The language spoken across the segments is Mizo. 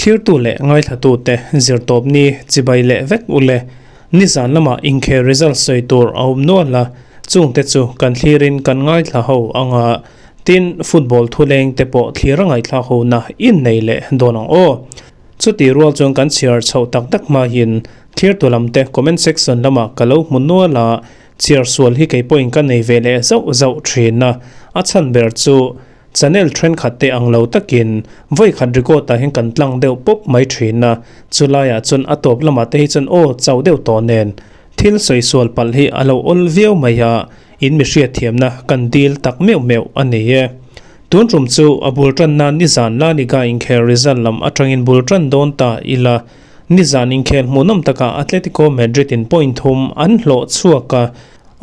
Thlirtu leh ngaithlatute zirtawpni chibai leh vek u le. Nizan lamah inkhel result sawi tur a awm nual a, chungte chu kan thlirin kan ngaithla ho ang a, tin football thuleng te pawh thlir a ngaihthlak ho na innei leh dawn ang aw. Chuti rual chuan kan chhiar chhoh tak tak hmain thlirtu lamte comment section lamah ka lo hmu nual a, chhiar sual hi kei pawhin ka nei ve leh zauh zauh thin a, a chhan ber chu Channel thenkhat te ang lo takin vawi khat record ah hian kan tlang deuh pawp mai thin a, chulaiah chuan a tawp lamah te hi chuan aw chauh deuh tawh nen thil sawi sual palh hi a lo awl viau mai a, in mi hriatthiamna kan dil tak meuh meuh a ni e. Tun tum chu a bul tan nan nizan La Liga inkhel result lam atangin bul tan dawn ta ila, nizan inkhel hmuhnawm takah Atletico Madrid in point thum an hlawh chhuak a,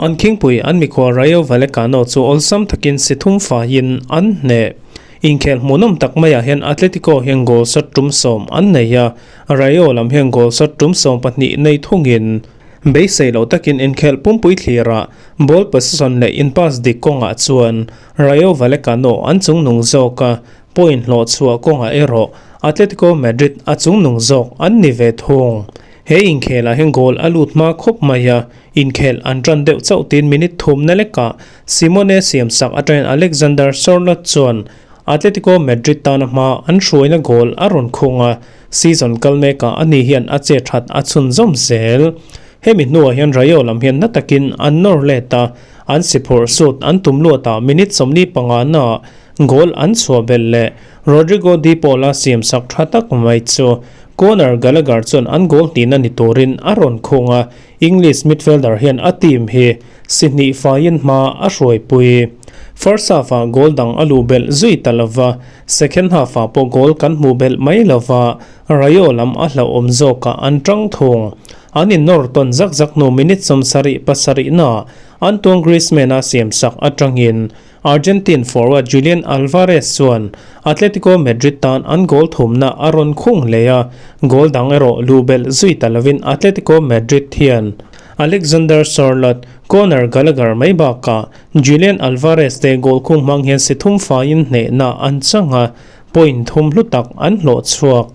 An khingpui an mikhual Rayo Vallecano chu awlsam takin si thum faiin an hneh. Inkhel hmuhnawm tak maiah hian Atletico hian goal shot tum 10 an nei a, Rayo lam hian goal shot tum 12 nei thungin beisei loh takin inkhel pumpui thlirah ball possession leh in pass dik kawngah chuan Rayo Vallecano an chungnung zawk a, point hlawh chhuah kawngah erawh Atletico Madrid a chungnung zawk an ni ve thung. He inkhelah hian goal a lut hma khawp mai a, inkhel an tan deuh chauh tiin minute thumna lekah Simone siamsak atangin Alexander Sorloth chuan Atletico Madrid tana hma an hruaina goal a rawn khung a, season kal mekah ani hian a che that a chhunzawm zel. Hemi hnuah hian Rayo lam hian na takin an nawr let a, an si phurh sut an tum luatah minute 45 naah goal an chhuah belh leh Rodrigo De Paul-a siamsak tha tak mai chu Conor Gallagher chuan an goal hnihna ni turin a rawn khung a, English midfielder hian a team hi si hnih faiin hma a hruaipui. First half-ah goal dang a luh belh zui ta lova, second half-ah pawh goal kan hmuh belh mai lova, Rayo lam a hlauhawm zawkah an tang thung. An innawr tawn zak zak hnu minute 77 naah Antoine Griezmann-a siamsak atangin Argentine forward Julian Alvarez chuan Atletico Madrid tan an goal thumna a rawn khung hle a, goal dang erawh luh belh zui ta lovin Atletico Madrid hian Alexander Sorloth, Conor Gallagher mai bakah Julian Alvarez te goal khung hmang hian si thum faiin hnehna an chang a, point thum hlu tak an hlawh chhuak.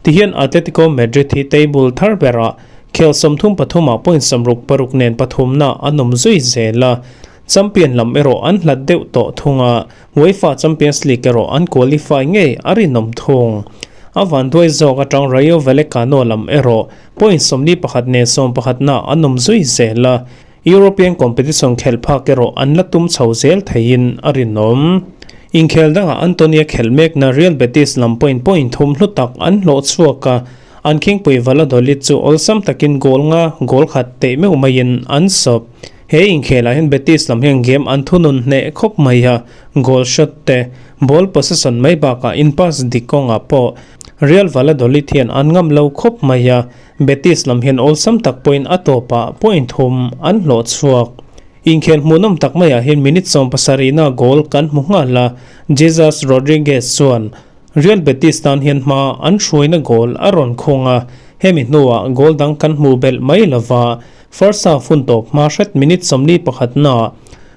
Tihian Atletico Madrid hi table thar berah khel 33 ah point 66 nen pathumna an awm zui zel a, Champion lam erawh an hlat deuh tawh thung a, UEFA Champions League erawh an qualify ngei a rinawm thung. A vanduai zawk atang Rayo Vallecano lam erawh point 41 nen 11 na an awm zui zel a, European competition khelh phak erawh an la tum chho zel theiin a rinawm. Inkhel dangah Antonia khelh mekna Real Betis lam point point thum hlu tak an hlawh chhuak a, an khingpui Valladolid chu awlsam takin goal nga goal khat teh meuh maiin an sawp. He inkhelah hian Betis lam hian game an thunun hneh khawp mai a, goal shot te, ball possession mai bakah in pass dik kawngah pawh Real Valladolid hian an ngam lo khawp mai a, Betis lam hian awlsam tak pawhin a tawpah point thum an hlawh chhuak. Inkhel hmuhnawm tak maiah hian minute 70 na goal kan hmu nghal a, Jesus Rodriguez chuan Real Betis tan hian hma an hruaina goal a rawn khung a, hemi hnuah goal dang kan hmuh belh mai lova, First half hun tawp hma hret minute 41 naah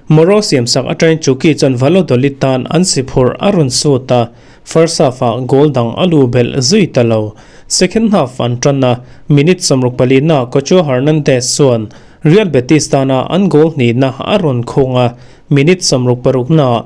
Moro siamsak atangin Chuki chuan Valladolid tan an si phurh a rawn sut a, first half ah goal dang a lu belh zui ta lo. Second half an tan a, minute 64 naah Cocho Hernandez chuan Real Betis tana an goal hnihna a rawn khung a, minute 66 naah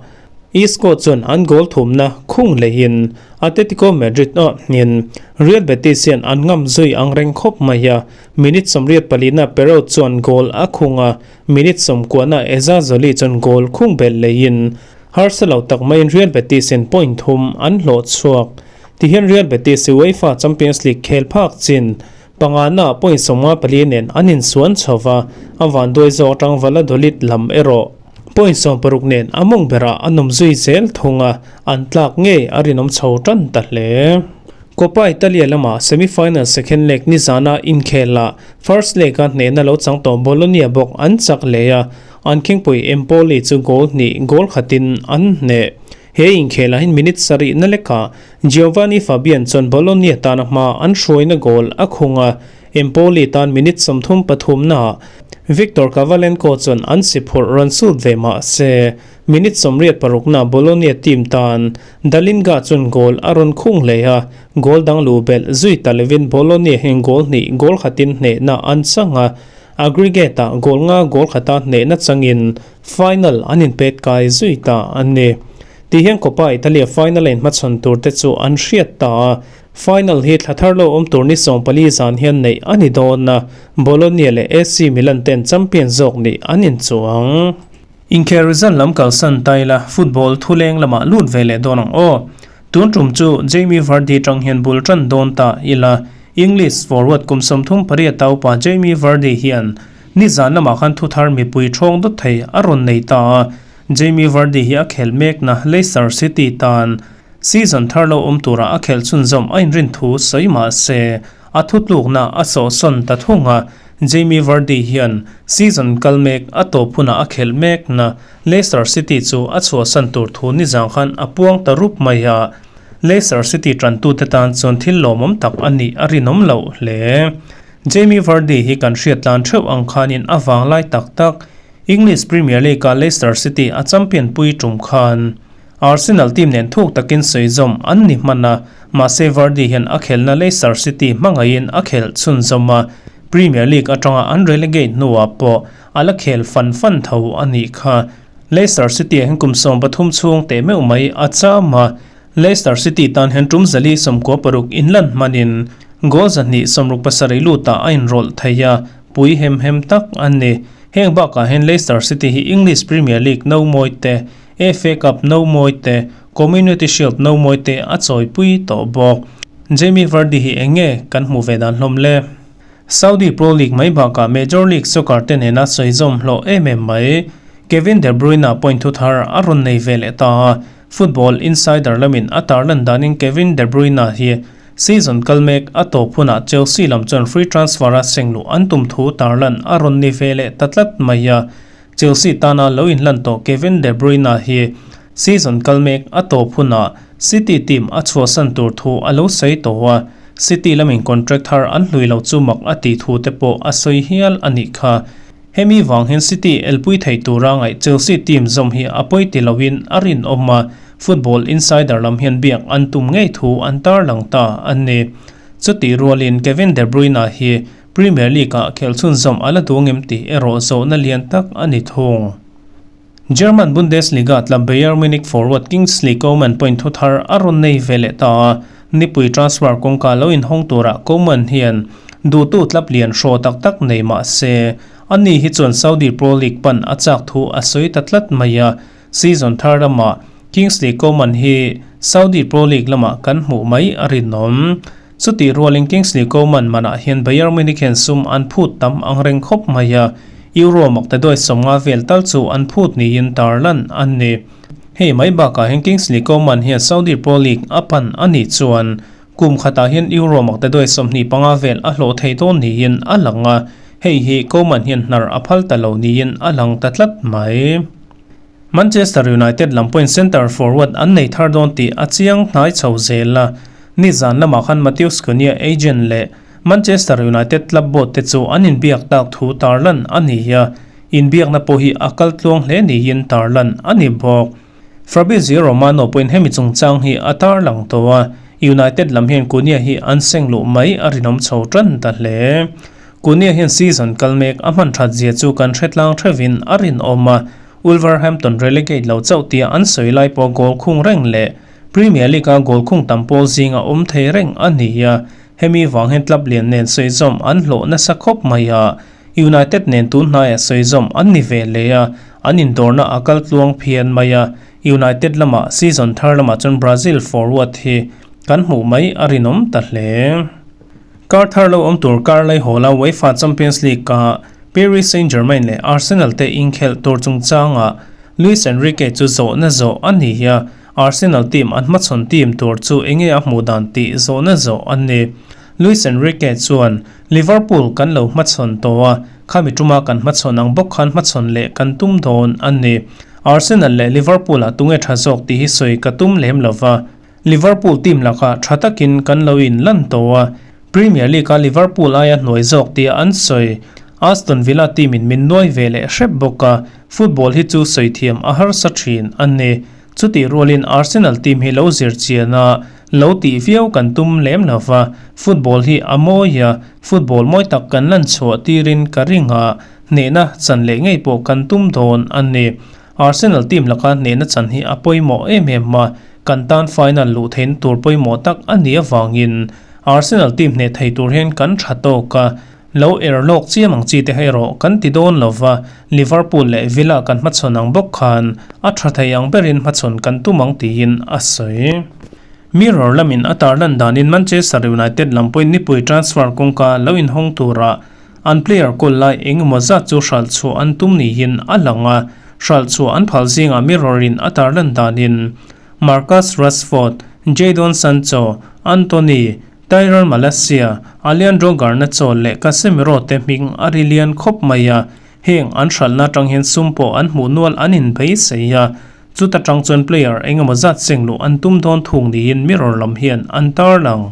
Isco chuan an goal thumna khung lehin Atletico Madrid ah hnin Real Betis hian an ngam zui ang reng khawp mai a, Minute 84 na Perraud chuan goal a khung a, minute 90 na Ezzalzouli chuan goal khung belh leiin harsa lo tak maiin Real Betis in point thum an hlawh chhuak. Tihian Real Betis hi UEFA Champions League khel phak chin panga na point 54 nen an insuan chho va, a vanduai zawk atang Valladolid lam erawh point 16 nen a mawng berah an awm zui zel thung a, an tlak ngei a rinawm chho tan ta hle. Coppa Italia lama semi-final second leg nizana inkhela first leg-a hnehna lo chang tawh Bologna bawk an chak leh a, an khingpui Empoli chu goal hnih goal khatin an hneh. He inkhelah hian minute sarih na lekah Giovanni Fabian chuan Bologna tana hma an hruaina goal a khung a, Empoli tan minute 33 naah Viktor Kovalenko chuan an si phurh rawn sut ve mah se, minute 86 naah Bologna team tan Dallinga chuan goal a rawn khung hle a, goal dang luh belh zui ta lovin Bologna hian goal hnih goal khatin hnehna an chang a, aggregate ah goal nga goal khata hnehna changin final an inpet kai zui ta a ni. Ti hian Coppa Italia final a inhmachhawn tur te chu an hriat ta a, final hi thla thar lo awm tur ni 14 zan hian neih a ni dawn a, Bologna leh AC Milan ten champion zawk nih an inchuang. Inkhel result lam kalsan ta ila football thuleng lamah lut ve leh dawn ang aw. Tun tum chu Jamie Vardy tang hian bul tan dawn ta ila English forward kum 38 a upa Jamie Vardy hian nizan lamah khan thuthar mipui thawng dawt thei a rawn nei ta a, Jamie Vardy hi a khel mekna Leicester City tan season thar lo awm tura a khelh chhunzawm a inrin thu sawi mah se a thutlukna a sawhsawn ta thung a, Jamie Vardy hian season kal mek a tawp hunah a khelh mekna Leicester City chu a chhuahsan tur thu nizang khan a puang ta rup mai a, Leicester City tantute tan chuan thil lawmawm tak a nih a rinawm loh hle. Jamie Vardy hi kan hriat tlan theuh ang khanin a vanglai tak tak English Premier League-a Leicester City a champion pui tum khan Arsenal team nen thuk takin sawi zawm an ni hman a, mahse Vardy hian a khelhna Leicester City hmangaihin a khelh chhunzawm a, Premier League atanga an relegate hnuah pawh a la khel fan fan tho a nih kha. Leicester City ah hian kum 13 chhung teh meuh mai a cham a, Leicester City tan hian tum 496 inlan hmanin goal 267 lutah a inrawlh thei a, pui hem hem tak a ni. Heng bakah hian Leicester City hi English Premier League no mawi te, FA Cup no mawi te, Community Shield no mawi te a chawipui tawh bawk. Jamie Vardy hi eng nge kan hmuh ve dan hlawm le? Saudi Pro League mai bakah Major League Soccer te nena sawi zawm hlawh em em mai. Kevin De Bruyne point thu thar a rawn nei ve leh ta a, Football Insider lamin a tarlan danin Kevin De Bruyne hi season kal mek a tawp hunah Chelsea lam chuan free transfer a seng luh an tum thu tarlan a rawn ni ve leh ta tlat mai a. Chelsea tana lo inhlan tawh Kevin De Bruyne hi season kal mek a tawp hunah City team a chhuahsan tur thu a lo sawi tawh a, City lamin contract thar an hlui lo chu mak a tih thu te pawh a sawi hial a nih kha. Hemi vang hian City elpui thei tura ngaih Chelsea team zawm hi a pawi ti loin a rinawm a, Football Insider lam hian biak an tum ngei thu an tarlang ta a ni. Chutih rualin Kevin De Bruyne hi Premier League-ah khelh chhunzawm a la duh ngem tih erawh zawhna lian tak a ni thung. German Bundesliga tla Bayern Munich forward Kingsley Coman point thu thar a rawn nei ve leh ta a, nipui transfer kawngka lo inhawng turah Coman hian duhtu tlap lian hraw tak tak nei mah se, ani hi chuan Saudi Pro League pan a chak thu a sawi ta tlat mai a, season thar lamah Kingsley Coman hi Saudi Pro League lamah kan hmuh mai a rinawm. Chutih rualin Kingsley Coman manah hian Bayern Munich hian sum an phut tam ang reng khawp mai a, Euro maktaduai 50 vel tal chu an phut niin tarlan an ni. Hei mai bakah hian Kingsley Coman hian Saudi Pro League a pan a nih chuan kum khatah hian Euro maktaduai 25 vel a hlawh thei dawn niin a lang a, hei hi Coman hian hnar a phal ta lo niin a lang ta tlat mai. Manchester United lam pawhin centre forward an nei thar dawn tih a chiang hnai chho zel a, nizan lamah khan Matheus Cunha agent leh Manchester United club board te chu an inbiak tak thu tarlan a ni a, inbiakna pawh hi a kal tluang hle niin tarlan a ni bawk. Fabrizio Romano pawhin hemi chungchang hi a tarlang tawh a, United lam hian Cunha hi an seng luh mai a rinawm chho tan ta hle. Cunha hian season kal mek a hman that zia chu kan hre tlang theuhin a rinawm a, Wolverhampton relegate lo chauh tia an sawi lai pawh goal khung reng leh Premier League-a goal khung tam pawl zinga awm thei reng a ni a, hemi vang hian club lian nen sawi zawm an hlawh nasa khawp mai a, United nen tun hnaiah sawi zawm an ni ve leh a, an indawrna a kal tluang phian mai a, United lamah season thar lamah chuan Brazil forward hi kan hmuh mai a rinawm ta hle. Kar thar lo awm tur kar lai hawla UEFA Champions League-a Paris Saint-Germain leh Arsenal te inkhelh tur chungchangah Luis Enrique chu zawhna zawh a ni a, Arsenal team an hmachhawn team tur chu enge a hmuh dan tih zawhna zawh a ni. Luis Enrique chuan, Liverpool kan lo hmachhawn tawh a, khami tuma kan hmachhawn ang bawk khan hmachhawn leh kan tum dawn a ni. Arsenal leh Liverpool-ah tunge tha zawk tih hi sawi ka tum lem lova, Liverpool team lakah tha takin kan lo inlan tawh a, Premier League-a Liverpool aia hnuai zawk tia an sawi. Aston Villa team-in min nuai ve leh hrep bawk a, football hi chu sawi thiam a harsa thin a ni. Chutih rualin Arsenal team hi lo zir chian a, lo tih viau kan tum lem lo va, football hi a mawi a, football mawi tak kan lan chhuah tirin ka ring a, hnehna chan leh ngei pawh kan tum dawn a ni. Arsenal team laka hnehna chan hi a pawimawh em em a, kan tan final luh theihna tur pawimawh tak a nih avangin Arsenal team hneh thei tur hian kan tha tawk a, lo er lawk chiam ang chi te erawh kan ti dawn lo va, Liverpool leh Villa kan hmachhawn ang bawk khan a tha thei ang berin hmachhawn kan tum ang tiin a sawi. Mirror lamin a tarlan danin Manchester United lam pawhin nipui transfer kawngka lo inhawng tura An player kawl lai engemaw zat chu hralh chhuah an tum niin a lang a, hralh chhuah an phal zingah mirror in a tarlan danin Marcus Rashford, Jadon Sancho, Antony, Tyrell Malacia, Alejandro Garnacho leh Casemiro te hming a ri lian khawp mai a, heng an hralhna atang hian sum pawh an hmuh nual an inbeisei a, chuta tang chuan player engemaw zat seng luh an tum dawn thung niin mirror lam hian an tarlang.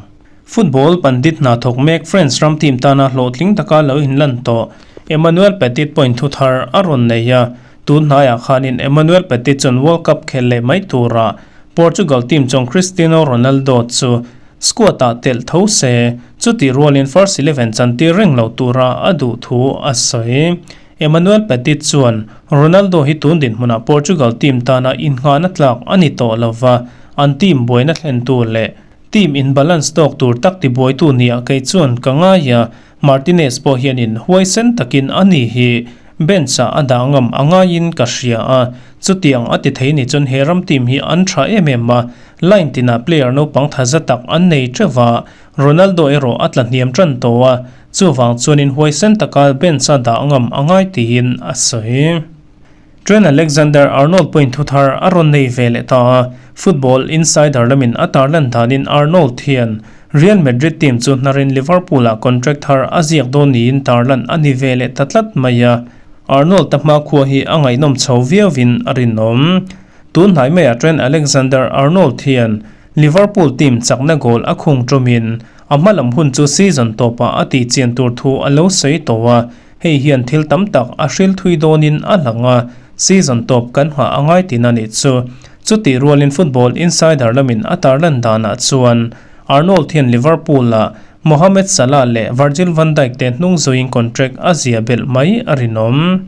Football pandit hna thawk mek France ram team tana hlawhtling taka lo inlan tawh Emmanuel Petit pawhin thu thar a rawn nei a, tun hnaiah khanin Emmanuel Petit chuan World Cup khel leh mai tura Portugal team chuan Cristiano Ronaldo chu squad ah telh tho se, chutih rualin first eleven chantir reng lo tura a duh thu a sawi. Emmanuel Petit chuan Ronaldo hi tun dinhmunah Portugal team tana innghahna tlak a ni tawh lova, an team buaina thlentu leh Team in balance tawk tur tak tibuaitu nia kei chuan ka ngai a, Martinez pawh hianin huaisen takin a ni hi bench ah a dah ngam a ngaiin ka hria a, chutiang a ti thei ni chuan he ram team hi an tha em em a, line tinah player naupang tha za tak an nei teuh a, Ronaldo erawh a tla hniam tan tawh a, chuvang chuanin huaisen taka bench a dah ngam a ngai tiin a sawi. Trent Alexander-Arnold pawhin thu thar a rawn nei ve leh ta a, Football Insider lamin a tarlan danin Arnold hian Real Madrid team chu hnarin Liverpool-ah contract thar a ziak dawn niin tarlan a ni ve leh ta tlat mai a, Arnold-a hmakhua hi a ngaihnawm chho viauin a rinawm. Tun hnai maiah Trent Alexander-Arnold hian Liverpool team chakna goal a khung tawmin a hmalam hun chu season tawpah a tihchian tur thu a lo sawi tawh a, Hei hian thil tam tak a hril thui dawnin a lang a, season tawp kan nghah a ngai tin a nih chu. Chutih rualin Football Insider lamin a tarlan danah chuan Arnold hian Liverpool-ah Mohamed Salah leh Virgil van Dijk te hnung zuiin contract a zia belh mai a rinawm.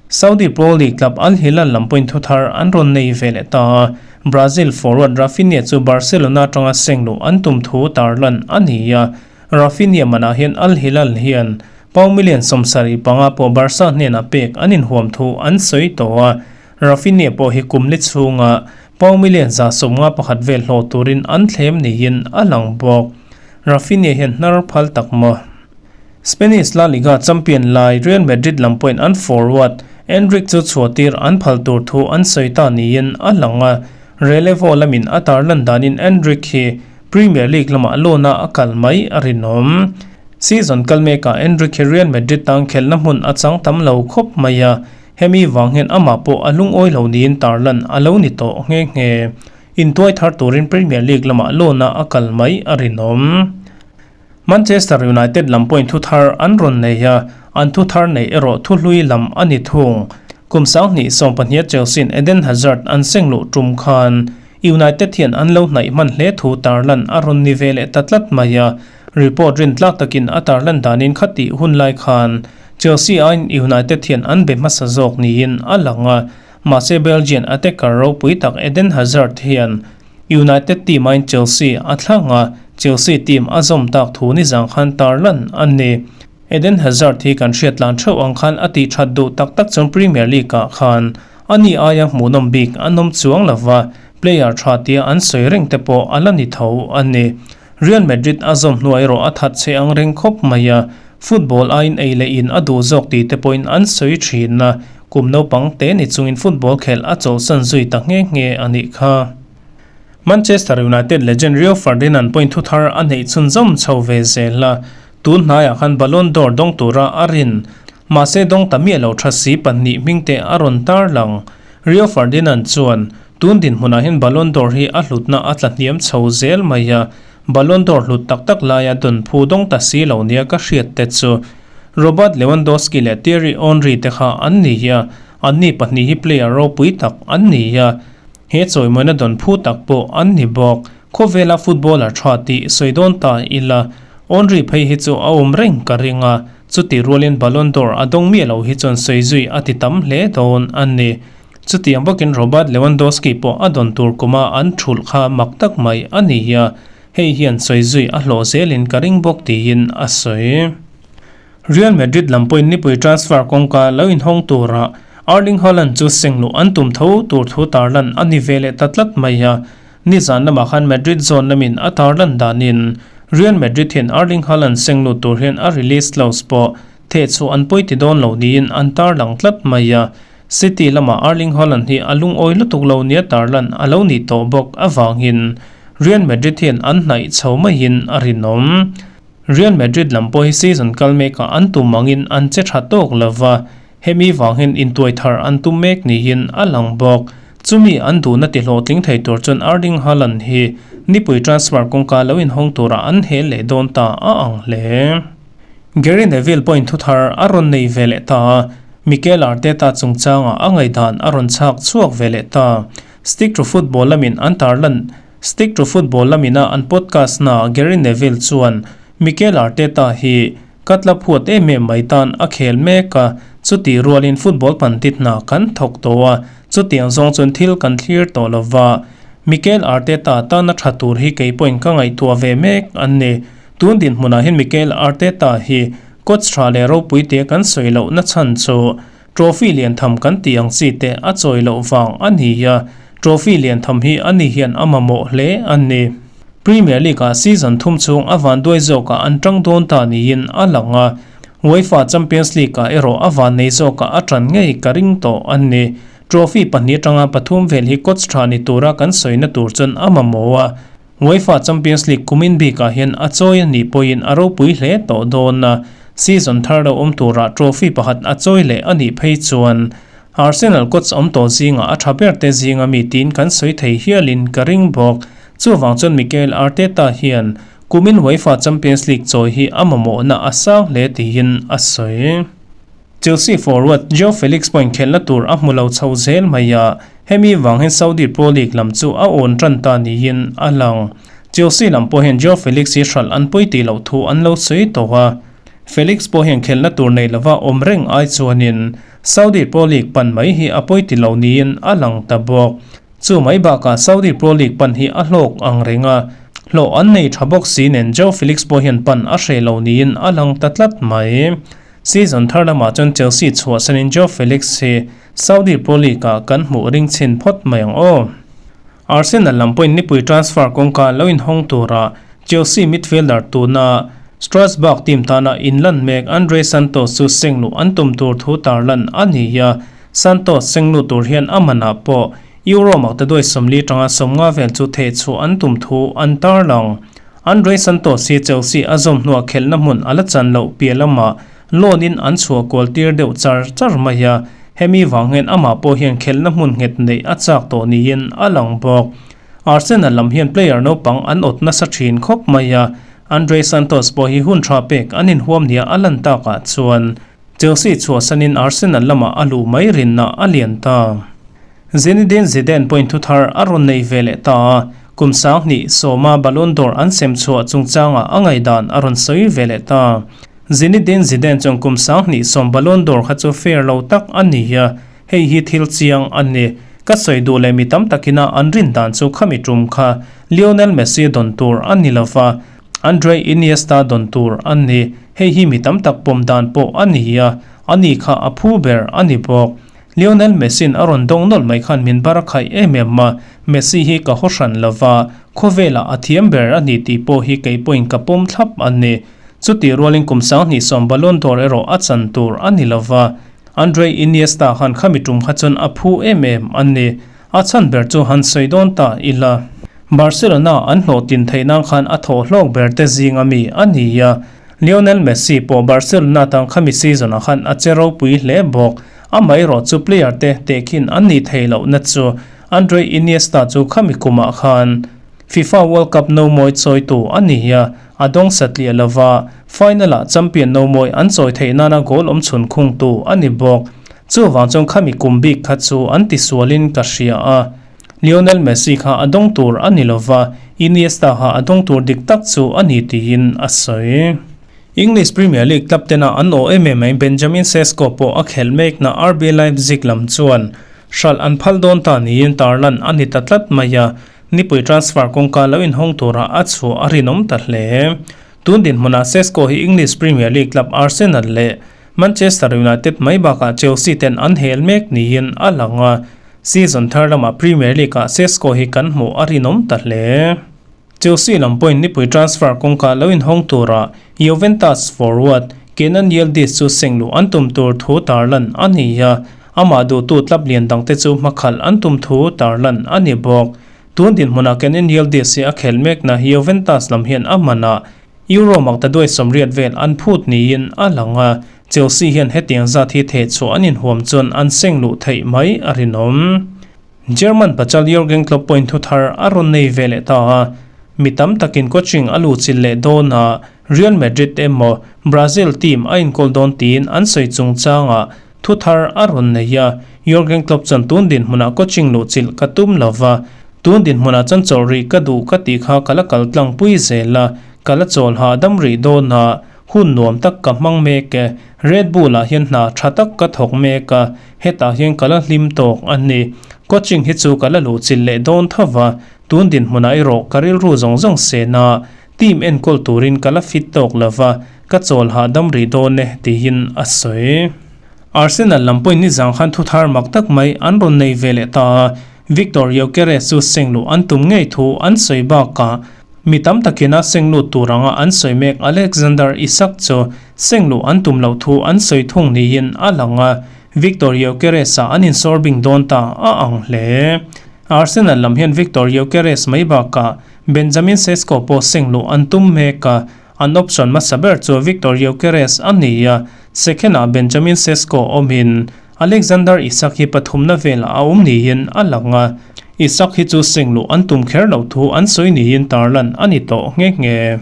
Saudi Pro League club Al Hilal lam pawhin thuthar an rawn nei ve leh ta a, Brazil forward Raphinha chu Barcelona atanga seng luh an tum thu tarlan a ni a, Raphinha manah hian Al Hilal hian Pau million 75 pawh Barca hnenah pek an inhuam thu an sawi tawh a, Raphinha pawh hi kum li chhunga pau million 151 vel hlawh turin an thlem niin a lang bawk. Raphinha hian hnar phal tak maw? Spanish La Liga champion lai Real Madrid lam pawhin an forward Endrick chu chhuahtir an phal tur thu an sawi ta niin a lang a, Relevo lamin a tarlan danin Endrick hi Premier League lamah loan-a a kal mai a rinawm. Season kal mekah Endrick hi Real Madrid tan khelhna hmun a chang tam lo khawp mai a, hemi vang hian amah pawh a lungawi lo niin tarlan a lo ni tawh nghe nghe. Intuai thar turin Premier League lamah loan-a a kal mai a rinawm. Manchester United lam pawhin thu thar an rawn nei a, an thu thar neih erawh thu hlui lam a ni thung. Kum 2020 Chelsea-in Eden Hazard an seng luh tum khan United hian an lo hnaih hman hle thu tarlan a rawn ni ve leh ta tlat mai a, report rintlak takin a tarlan danin khatih hun lai khan Chelsea aiin United hian an be hmasa zawk niin a lang a, mahse Belgian attacker ropui tak Eden Hazard hian United team aiin Chelsea a thlang a, Chelsea team a zawm tak thu nizang khan tarlan a ni. Eden Hazard hi kan hriat tlan theuh ang khan a tih that duh tak tak chuan Premier League ah khan a ni aia hmuhnawm bik an awm chuang lova, player tha tia an sawi reng te pawh a la ni tho a ni. Real Madrid a zawm hnuai erawh a that che ang reng khawp mai a, football aiin ei leh in a duh zawk tih te pawhin an sawi thin a, kum naupang te ni chungin football khelh a chawlhsan zui ta nghe nghe a nih kha. Manchester United legend Rio Ferdinand pawhin thuthar a neih chhunzawm chho ve zel a, tun hnaiah khan Ballon d'Or dawng tura a rin. Mahse dawng ta miah lo tha si pahnih hming te a rawn tar lang. Rio Ferdinand chuan, Tun dinhmunah hian Ballon d'Or hi a hlutna a tla hniam chho zel mai a, Ballon d'Or hlut tak tak laia dawn phu dawng ta si lo nia ka hriat te chu Robert Lewandowski leh Thierry Henry te kha an ni a, anni pahnih hi player ropui tak an ni a, he chawimawina dawn phu tak pawh an ni bawk. Khawvela footballer tha tih sawi dawn ta ila, Henry phei hi chu a awm reng ka ring a, chuti rualin Ballon d'Or a dawng miah lo hi chuan sawi zui a ti tam hle dawn a ni. Chutiang bawkin Robert Lewandowski pawh a dawn tur kuma an thulh kha mak tak mai a ni a, hei hian sawi zui a hlawh zelin ka ring bawk tiin a sawi. Real Madrid lam pawhin nipui transfer kawngka lo inhawng turah Erling Haaland chu sengluh an tum tho tur thu tarlan a ni ve leh ta tlat mai a, nizan lamah khan Madrid zawn lamin a tarlan danin Real Madrid hian Erling Haaland sengluh tur hian a release clause pawh thehchhuah an pawi ti dawn lo niin an tarlang tlat mai a. City lamah Erling Haaland hi a lungawi lutuk lo nia tarlan a lo nih tawh bawk avangin Real Madrid hian an hnaih chho maiin a rinawm. Real Madrid lam pawh hi season kal mekah an tum angin an che tha tawk lova, hemi vang hian intuai thar an tum mek niin a lang bawk. Chumi an duhna ti hlawhtling thei tur chuan Erling Haaland hi nipui transfer kawngka lo inhawng turah an hel leh dawn ta a ang hle. Gary Neville pawhin thuthar a rawn nei ve leh ta a, Mikel Arteta chungchangah a ngaihdan a rawn chhak chhuak ve leh ta. Stick to Football lamin an tarlan Stick to Football lamina an podcast naah Gary Neville chuan Mikel Arteta hi ka tla phuat em em mai tan a khel mek a, chutih rualin football pantit hna kan thawk tawh a, chutiang zawng chuan thil kan thlir tawh lo va. Mikel Arteta tana tha tur hi kei pawhin ka ngaihtuah ve mek an ni. Tun dinhmunah hian Mikel Arteta hi coach tha leh ropui tia kan sawi loh na chhan chu trophy lian tham kan tih ang chi te a chawi loh vang a ni a, trophy lian tham hi ani hian a mamawh hle a ni. Premier League-ah season thum chhung a vanduai zawkah an tang dawn ta niin a lang a, UEFA Champions League-ah erawh a vannei zawkah a tan ngei ka ring tawh a ni. Trophy pahnih atanga pathum vel hi coach tha ni tura kan sawina tur chuan a mamawh a, UEFA Champions League kumin bikah hian a chawi a nih pawhin a ropui hle tawh dawn a, season thar lo awm turah trophy pakhat a chawi leh a nih phei chuan Arsenal coach awm tawh zingah a tha ber te zinga mi tiin kan sawi thei hialin ka ring bawk. Chuvang chuan Mikel Arteta hian kumin UEFA Champions League chawi hi a mamawhna a sang hle tiin a sawi. Chelsea forward Joao Felix pawhin khelhna tur a hmu lo chho zel mai a, hemi vang hian Saudi Pro League lam chu a awn tan ta niin a lang. Chelsea lam pawh hian Joao Felix hi hralh an pawi tih loh thu an lo sawi tawh a, Felix pawh hian khelhna tur nei lova awm reng ai chuanin Saudi Pro League pan mai hi a pawi ti lo niin a lang ta bawk. Chu mai bakah Saudi Pro League pan hi a hlawk ang reng a, hlawh an nei tha bawk si nen Joao Felix pawh hian pan a hreh lo niin a lang ta tlat mai. Season thar lamah chuan Chelsea chhuahsanin Joao Felix hi Saudi Pro League-ah kan hmuh ring chhin phawt mai ang aw. Arsenal lam pawhin nipui transfer kawngka lo inhawng tura Chelsea midfielder tuna Strasbourg team tana inlan mek Andre Santos chu sengluh an tum tur thu tarlan a ni a, Santos sengluh tur hian a manah pawh Euro maktaduai 40 tanga 50 vel chu thehchhuah an tum thu an tarlang. Andre Santos hi Chelsea a zawm hnuah khelhna hmun a la chan loh piah lamah loan in an chhuah kual tir deuh char char mai a, hemi vang hian amah pawh hian khelhna hmun nghet neih a chak tawh niin a lang bawk. Arsenal lam hian player naupang an awt nasa thin khawp mai a, Andre Santos pawh hi hun tha pek an inhuam nia a lan takah chuan Chelsea chhuahsanin Arsenal lamah a luh mai rinna a lian ta. Zinedine Zidane pawhin thuthar a rawn nei ve leh ta a, kum 2000 sawma Ballon d'Or an sem chhuah chungchangah a ngaihdan a rawn sawi ve leh ta. Zinedine Zidane chuan kum 2010 Ballon d'Or kha chu fair lo tak a ni a, hei hi thil chiang a ni. Ka sawi duh leh mi tam takina an rin dan chu khami tum kha Lionel Messi dawn tur a ni lova, Andre Iniesta dawn tur a ni. Hei hi mi tam tak pawm dan pawh a ni a, ani kha a phu ber a ni bawk. Lionel Messi-in a rawn dawng nawlh mai khan min bar a khaih em em a, Messi hi ka haw hran lo va, khawvelah a thiam ber a ni tih pawh hi kei pawhin ka pawm thlap a ni. Chutih rualin kum 2010 Ballon d'Or erawh a chan tur a ni lo va, Andre Iniesta khan khami tum kha chuan a phu em em a ni. A chhan ber chu han sawi dawn ta ila. Barcelona an hlawhtlin theih nan khan a thawh hlawk ber te zing a mi a ni a, Lionel Messi pawh Barcelona tang khami season ah khan a che ropui hle bawk. Amaherawh chu player te tehkhin an nih theih lohna chu Andre Iniesta chu khami kumah khan. FIFA World Cup nomawi chawitu a ni a, a dawng satliah lova, final-ah champion nomawi an chawi theih nana goal awmchhun khungtu a ni bawk. Chuvang chuan khami kum bik kha chu an tisualin ka hria a. Lionel Messi kha a dawng tur a ni lova, Iniesta kha a dawng tur dik tak chu a ni tiin a sawi. English Premier League club tena an aw em em mai Benjamin Sesko pawh a khelh mekna RB Leipzig lam chuan hralh an phal dawn ta niin tarlan a ni ta tlat mai a, nipui transfer kawngka lo inhawng tura a chhuah a rinawm ta hle. Tun dinhmunah Sesko hi English Premier League club Arsenal leh Manchester United mai bakah Chelsea ten an hel mek niin a lang a, season thar lamah Premier League-ah Sesko hi kan hmuh a rinawm ta hle. Chelsea lam pawhin nipui transfer kawngka lo inhawng tura Juventus forward Kenan Yildiz chu sengluh an tum tur thu tarlan a ni a, amah duhtu club lian dangte chu hmakhalh an tum thu tarlan a ni bawk. Tun dinhmunah Kenan Yildiz hi a khelh mekna Juventus lam hian a hmanah Euro maktaduai 80 vel an phut niin a lang a, Chelsea hian hetiang zat hi thehchhuah an inhuam chuan an sengluh theih mai a rinawm. German pachal Jurgen Klopp pawhin thu thar a rawn nei ve leh ta a, mi tam takin coaching a luhchilh leh dawn a, Real Madrid emaw Brazil team a inkawl dawn tiin an sawi chungchangah thu thar a rawn nei a, Jurgen Klopp chuan tun dinhmunah coaching luhchilh ka tum lo va, tun dinhmunah chuan chawlh rih ka duh ka tih kha ka la kal tlangpui zel a, ka la chawl hahdam rih dawn a, hun nuam tak ka hmang mek e, Red Bull ah hian hna tha tak ka thawk mek a, Hetah hian ka la hlim tawk a ni. Coaching hi chu ka la luhchilh leh dawn tho va, tun dinhmunah erawh ka rilru zawng zawng sen a, team enkawl turin ka la fit tawk lo va, ka chawl hahdam rih dawn e, tiin a sawi. Arsenal lam pawhin nizang khan thuthar mak tak mai an rawn nei ve leh ta a, Viktor Gyökeres chu sengluh an tum ngei thu an sawi bakah, Mi tam takin a seng lut tur anga an sawi mek Alexander Isak chu seng luh an tum loh thu an sawi thung niin a lang a, Viktor Gyökeres-a an insawrbing dawn ta a ang hle. Arsenal lam hian Viktor Gyökeres mai bakah Benjamin Sesko pawh seng luh an tum mek a, an option hmasa ber chu Viktor Gyökeres a ni a, second-ah Benjamin Sesko awmin Alexander Isak hi pathumna velah a awm niin a lang a, Isak hi chu sengluh an tum kher loh thu an sawi niin tarlan a ni tawh nghe nghe.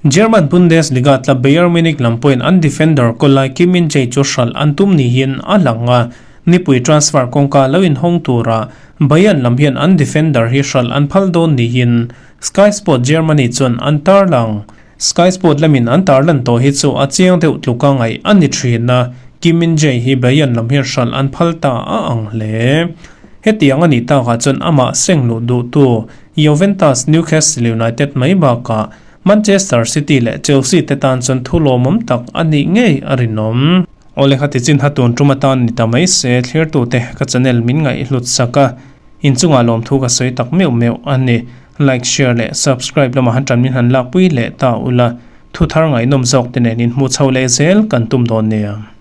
German Bundesliga club Bayern Munich lam pawhin an defender kawlai Kim Min-jae chu hralh an tum niin a lang a, nipui transfer kawngka lo inhawng tura Bayern lam hian an defender hi hralh an phal dawn niin Sky Sport Germany chuan an tarlang. Sky Sport lamin an tarlan tawh hi chu a chiang deuh tluka ngaih a ni thin a, Kim Min Jae hi Bayern lam hian hralh an phal ta a ang hle. Hetiang a nih takah chuan amah seng luh duhtu Juventus, Newcastle United mai bakah Manchester City leh Chelsea te tan chuan thu lawmawm tak a nih ngei a rinawm. Awle kha tichin ha tun tum atan ni ta mai se, thlirtute ka channel min ngaihhlut sak a, inchungah lawmthu ka sawi tak meuh meuh a ni. Like, share leh subscribe lamah han tan min han lakpui leh ta ula, thu thar ngaihnawm zawk te nen inhmuh chho leh zel kan tum dawn nia.